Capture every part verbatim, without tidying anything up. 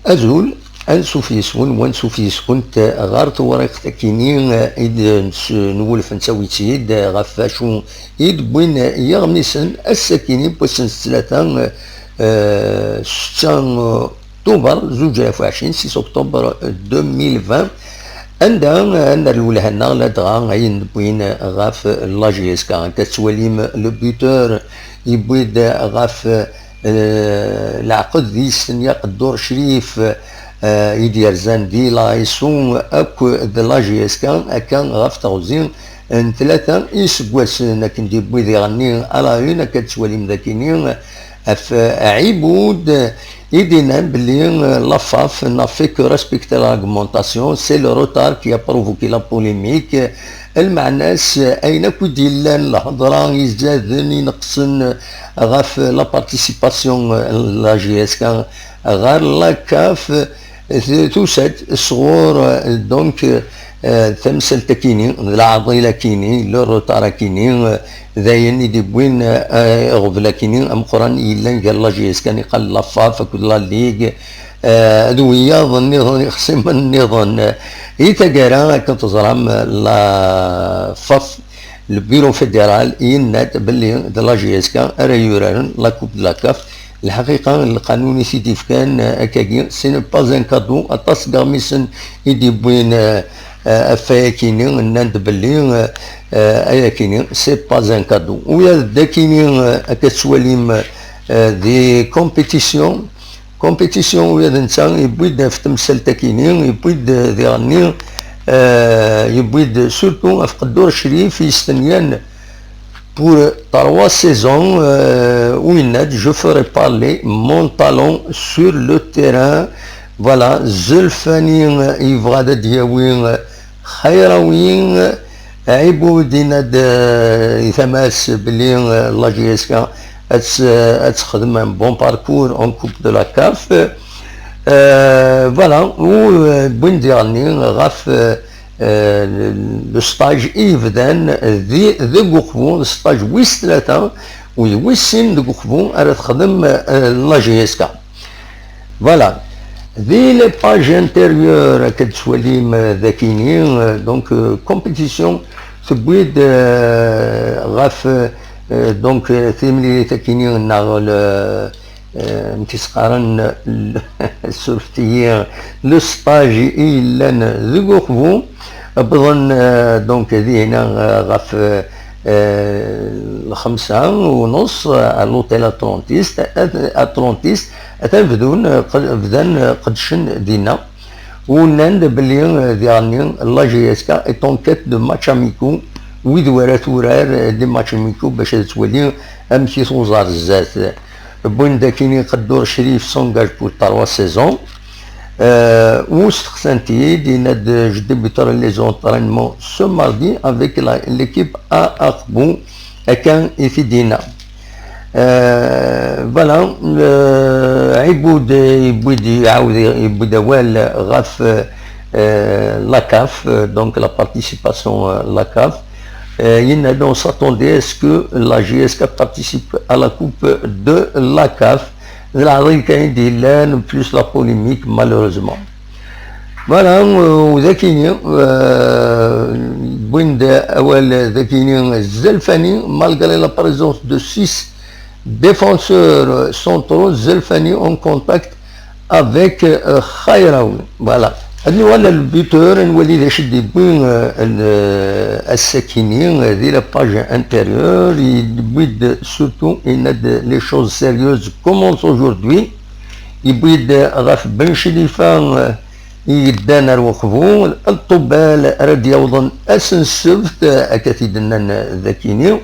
Azul, ansuf yes-wen, wansuf yes-kent ɣer tewriqt akini i d-nwulef nettawi-tt-id ɣef wacu i d-wwin yiɣmisen ass-akini n wass n ttlata, eh, setta Tubeṛ zuǧ alaf u ɛecrin, six octobre deux mille vingt, anda ad nerr lwelha-nneɣ ladɣa ayen d-wwin ɣef la J S K. Akka tettwalim le buteur yewwi-d ɣef eh, leɛqed d yis-sen Yaqeddur Crif, eh, i d-yerzan di la S O akk d la J S K, akka ɣef teɣzi n tlata iseggasen akken d-yewwi diɣenni à la une, akka tettwalim dakini ɣef Ɛibud i d-yennan belli, eh, la FAF n'a fait que respecter la réglementation, c'est le retard qui a provoqué la polémique. Lmeɛna-s, ayen akk i d-yellan, lhedra izaden ineqsen ɣef la participation n la J S K ɣer la CAF, t-, tusa-d sɣur, donc, eh, tamsalt akini, d leɛḍil akini, le retard akini, eh, d ayen i d-yewwin, eh, aɣbel akini ameqqran yellan gar la J S K niqal la FAF akked la Ligue, eh, d wiyaḍ nniḍen, ixṣimen nniḍen. I taggara, akken teẓram, la FAF, le Bureau Fédéral, yenna-d belli d la J S K ara yuraren la Coupe de la CAF. Lḥaqiqa, lqanun i t-id-ifkan, eh, akkagi, ce n'est pas un cadeau. Aṭas n yeɣmisen i d-yewwin, eh, eh, ɣef wayakini, nnan-d belli, eh, eh, ayakini, c'est pas un cadeau. Wiyaḍ d akini, eh, akka tettwalim, eh, des compétitions, compétition ula d netta yewwi-d ɣef temsalt akini, yewwi-d diɣenni, eh, yewwi-d surtout ɣef Qeddur Crif yestenyan pour trois saisons, eh, u yenna-d, je ferai parler mon talent sur le terrain. Voilà, zelfani, eh, yebɣa ad d-yawi, eh, Xayrawi, Ɛibud yenna-d, eh, i tama-s belli, eh, la J S K ad tt-, ad texdem un bon parcours en Coupe de la CAF. Eh, voilà, u, eh, wwin-d diɣenni ɣef, eh, eh, le, le stage i yebdan di, deg Uqbu, stage wis tlata, u d wis sin deg Uqbu ara texdem, eh, la J S K. Voilà. Di les pages intérieures, akka tettwalim, eh, dakini, eh, donc, eh, compétition tewwi-d, eh, ɣef, eh, donc, eh, timlilit akini neɣ le, eh, amek i s-qqaren, le, surfet-iyi, le stage i yellan deg Uqbu, wwḍen, eh, donc, dihina, eh, ɣef, eh, eh, lxemsa u nus, eh, à l'hôtel Atlantis, At-, Atlantis, atan bdun, eh, qed-, bdan, eh, qeddcen dinna. U nnan-d belli, eh, diɣenni, la J S K est en quête de matchs amicaux, wid wara turar, eh, des matchs amicaux bac ad twali amek i tuẓar zdat. Wwin-d akini Qeddur Crif s'engage pour trois saisons. Euh, u steqsan-t-id, yenna-d, je débuterai les entraînements ce mardi avec la, l'équipe à Aqbu, akka i t-id-yenna. Euh, voilà, euh, Ɛibud yewwi-d, iɛawed yewwi-d awal ɣef, euh, la CAF, euh, donc la participation, euh, la CAF. Euh, yenna-d, on s'attendait à ce que la J S K participe à la Coupe de la CAF. D leɛḍil kan i d-yellan, plus la polémique, malheureusement. Voilà, euh, u dakini, euh, wwin-d awal dakini Zelfani, malgré la présence de six défenseurs centraux, Zelfani en contact avec, euh, Xayrawi. Voilà. Ad nuɣal ɣer le buteur, ad nwali d acu i d-yewwi, euh, l-, euh, ass-akini, euh, di la page intérieure, yewwi-d surtout, yenna-d les choses sérieuses commencent aujourd'hui. Yewwi-d ɣef Ben Chlifa, euh, i yeddan ar Uqbu, Ṭṭubal ara d-yawḍen ass n ssebt, euh, akka t-id-nnan, euh, dakini.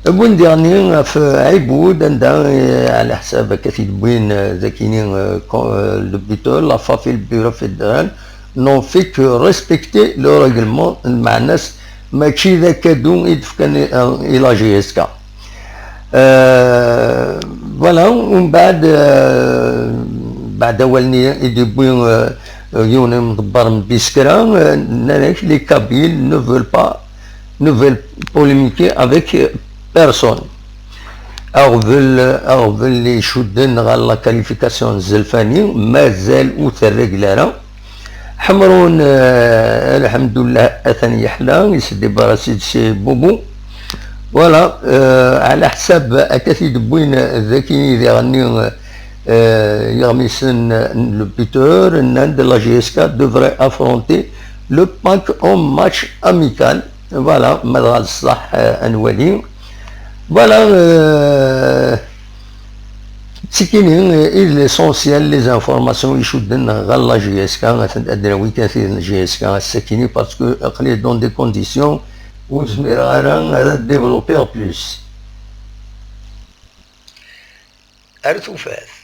Wwin diɣenni ɣef Ɛibud, anda, eh, ɛla ḥsab akka t-id-wwin, eh, dakini, eh, ko-, eh, le buteur, la FAF et le Bureau Fédéral n'ont fait que respecter le règlement, lmeɛna-s mačči d akadu i d-fkan i, i la J S K. Eh, voilà, umbeɛd, eh, beɛd awal-nni i d-yewwi, eh, yiwen imḍebber n Biskra, eh, nnan-ak, les Kabyles ne veulent pas, ne veulent polémiquer avec personne. Aɣbel, aɣbel icudden ɣer la qualification n Zelfani, mazal ur t-rregel ara. Ḥemrun, eh, lḥemdullah, atan yeḥla, yesdibarasi-d si Bobo. Voilà, eh, ɛla ḥsab akka t-id-wwin dagi diɣenni, eh, yeɣmisen n le buteur, nnan-d la J S K devrait affronter le PAOK en match amical. Voilà, ma dɣa d ṣṣeḥ, eh, ad nwali. Voilà, euh, ttikini, euh, et l'essentiel, les informations icudden ɣer la J S K, ad nawi kan tid n J S K ass-akini, parce que aql-i dans des conditions ur zmireɣ ara ad développer plus. Ar tufat.